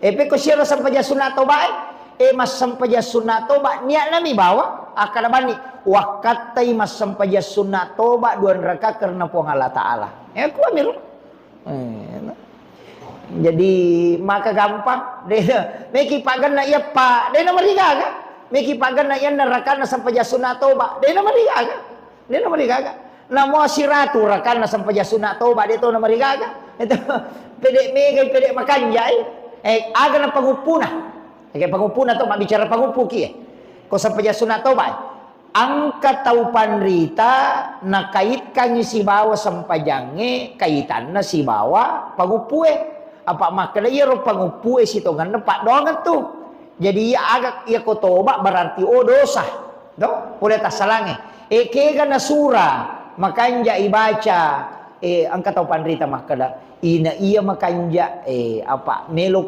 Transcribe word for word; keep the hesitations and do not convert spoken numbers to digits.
Eh, pekko siaro sempajang sunna toba, eh, eh, massempajang sunna toba, niatna mi bawa, akkada banni, wakkattai massempajang sunna toba dua raka karena Puang Allah Ta'ala. Eh, kuamiro. Eh, no. Jadi, maka gampang. De-, meki paganna iya pa, de namarigaga. Meki paganna iya rakanna sempajang sunna toba, de namarigaga. De namarigaga. Namo siratu rakanna sempajang sunna toba, de to namarigaga. Itu pede megai, pede makanjai. Eh, aga na panguppuna. Oke, panguppuna to, mabbicara panguppu ki, eh. Ko sempajang sunna toba, eh. Engka tau panrita nakaitkangngi sibawa sempajangnge kaitanna sibawa panguppue. Apa makkeda iyaro panguppue sitongenna paddoangeng tu. Jadi iya aga, iya ko toba berarti, oh, dosa. To? Pole tassalangnge. E, kega nasura makanja ibaca, e, engka tau panrita makkeda, ina iya makanja, e, apa, melo